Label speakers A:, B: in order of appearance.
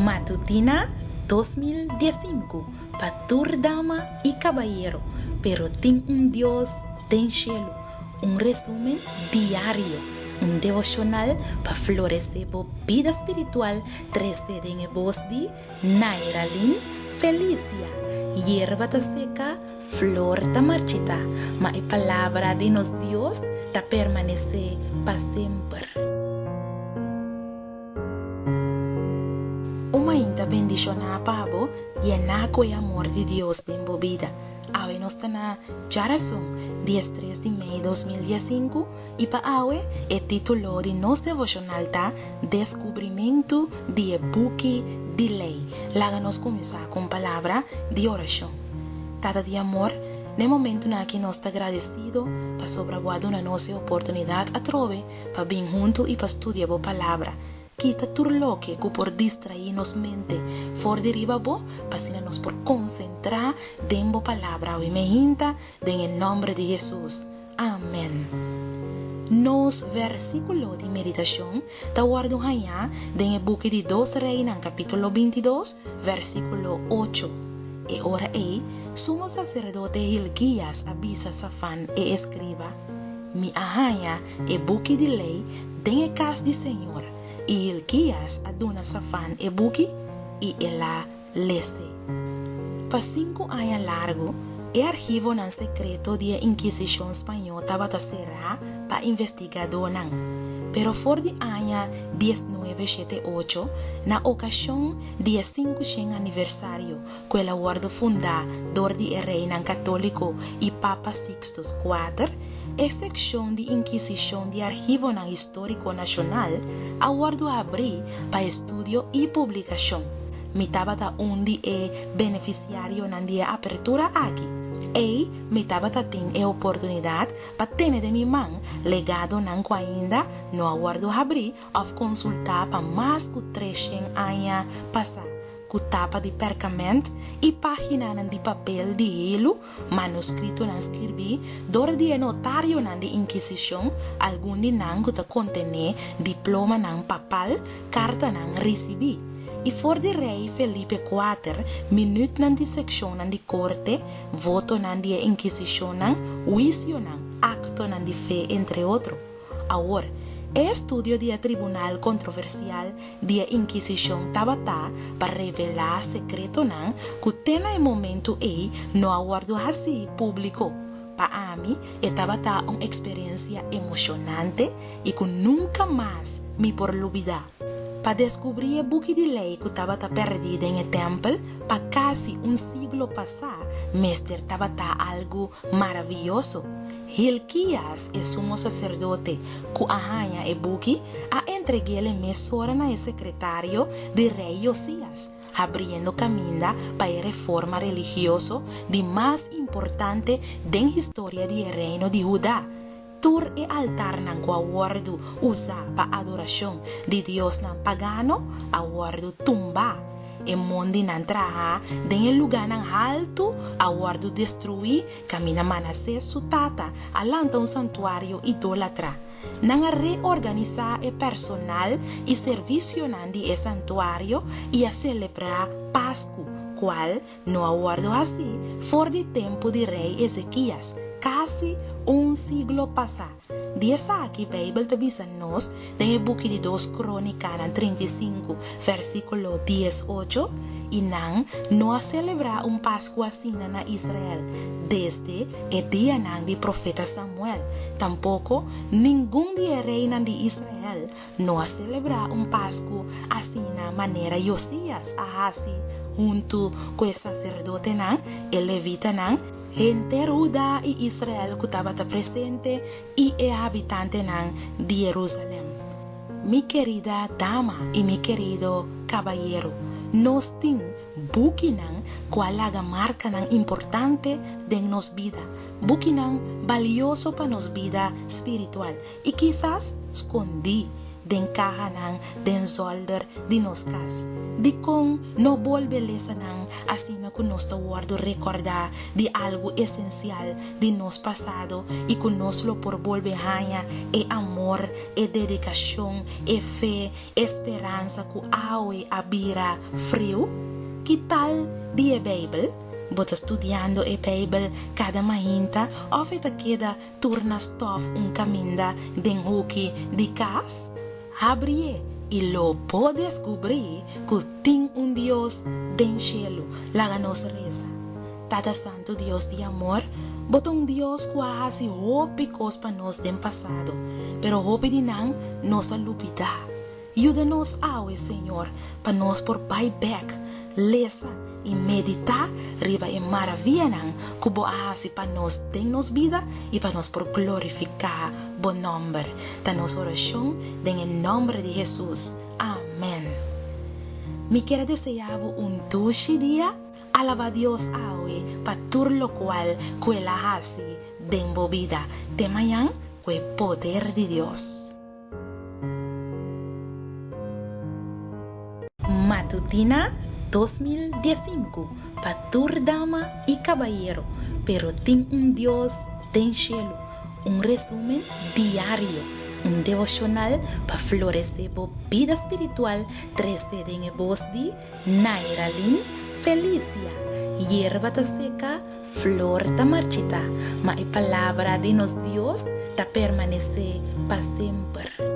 A: Matutina 2015 pa tur dama i kabayero, pero tin un Dios den shelu. Un resumen diario, un devoshonal pa floresé bo bida spiritual trese den e bos di Nairalyn Felicia. Yerba ta seka, flor ta marchitá, ma e palabra di nos Dios ta permanesé pa semper. Un mainta bendishoná pa bo, yená ku e amor di Dios den bo bida. Awe nos ta na djarason, diestres di mei 2015, i pa awe e título di nos devoshonal ta Deskubrimentu di e Buki di Lei. Laga nos kuminsá ku un palabra di orashon. Tata di amor, na e momentunan aki nos ta gradesido pasobra bo a duna nos e oportunidat atrobe pa bin huntu i pa studia bo Palabra. Kita tur loke ku por distraí nos mente for di riba bo, pa asina nos por konsentrá den bo Palabra awe meinta, den e nòmber di Hesus. Amèn. Nos versíkulo di meditashon ta wòrdu hañá den e buki di Dos Reinan kapítulo 22, versíkulo 8. E ora ei, sumo saserdote Hilkías a bisa Safan e eskriba, Mi a haña e buki di lei den e kas di señor, i Hilkías a duna Safan e buki, i el a les'é. Pa sinku aña largu, e archivonan sekreto di e Inkisishon spañó tabata será pa investigadónan. Pero for di aña 1978, na okashon di e 500 aniversario ku el a wòrdu fundá dor di e reinan katóliko i Papa Sixtus Kuater, e sekshon di Inkisishon di Archivonan Históriko Nashonal a wòrdu habrí pa estudio i publikashon. Mi tabata un di e benefisiarionan di e apertura aki. Ei mi tabata tin e oportunidat pa tene den mi man legadonan ku ainda no a wòrdu habrí òf konsultá pa mas ku 300 aña pasá, ku tapa di perkament i páginanan di papel di hilu, manuskritonan skirbí dor di e notarionan di Inkisishon, algun di nan ku ta kontené diplomanan papal, kartanan risibí. I for di rei Felipe Kuater, minütnan di sekshonnan di korte, votonan di e Inkisishonnan, huisionan, aktonan di fe, entre otro. Awor, e estudio di e tribunal kontroversial di e Inkisishon tabata pa revelá sekretonan ku te na e momentu ei no a wòrdu hasí públiko. Pa ami e tabata un eksperensia emoshonante i ku nunka mas mi por lubidá. Pa deskubrí e buki di lei ku tabata pèrdí den e tèmpel pa kasi un siglo pasá mester tabata algu maravioso. Hilkías, e sumo saserdote ku a haña e buki, a entreg'é mesora na e sekretario di rei Yosías, habriendo kaminda pa e reforma religioso di mas importante den historia di e reino di Hudá. Tur e altarnan ku a wòrdu usá pa adorashon di diosnan pagano a wòrdu tumbá. E mondinan trahá den e lugánan haltu a wòrdu destruí kaminda Manasés su tata a lanta un santuario idólatra. Nan a reorganisá e personal i servisionan di e santuario i a selebrá Pasku, kual no a wòrdu hasí for di tempu di rei Ezekias, kasi un siglo pasá. Di esaki Beibel ta bisa nos den e buki di Dos Krónikanan 35, versíkulo 18, I nan no a selebrá un Pasku asina na Israel desde e dianan di profeta Samuel, tampoko ningun di e reinan di Israel no a selebrá un Pasku asina manera Yosías a hasi huntu ku e saserdotenan, e levitanan, henter Hudá i Israel ku tabata presente i e habitantenan di Herúsalèm. Mi kerida dama i mi kerido kabayero, nos tin bukinan ku a laga markanan importante den nos bida, bukinan balioso pa nos bida spiritual i kisas skondí. den kahanan den zòlder di nos kas. Dikon no bolbe lesa nan asina ku nos ta wòrdu rekòrdá di algu esensial di nos pasado i ku nos lo por bolbe haña e amor, e dedikashon, e fe, e speransa ku awe a bira friu? Ki tal di e Beibel? Bo ta studiando e Beibel kada mainta òf e ta keda tur na stòf un kaminda den huki di kas? Habrié i lo bo deskubrí ku tin un Dios den shelu. Laga nos resa. Tata Santu Dios di amor, bo ta un Dios ku a hasi hopi kos pa nos den pasado, pero hopi di nan nos a lubidá. Yuda nos awe, Señor, pa nos por bai bèk, lesa i meditá riba e maravianan ku bo a hasi pa nos den nos bida i pa nos por glorifiká bo nòmber. Ta nos orashon den e nòmber di Hesus. Amèn. Mi kier a deseá bo un dushi dia. Alabá Dios awe pa tur lokual ku el a hasi den bo bida. Te mañan ku e poder di Dios. Matutina 2015 pa tur dama y cabayero, pero tin un Dios den cielo, un resumen diario, un devocional pa florece bo bida spiritual trece den e bos di Nairalyn Felicia, Yerba ta seca, flor ta marchita, ma e palabra di nos Dios ta permanece pa semper.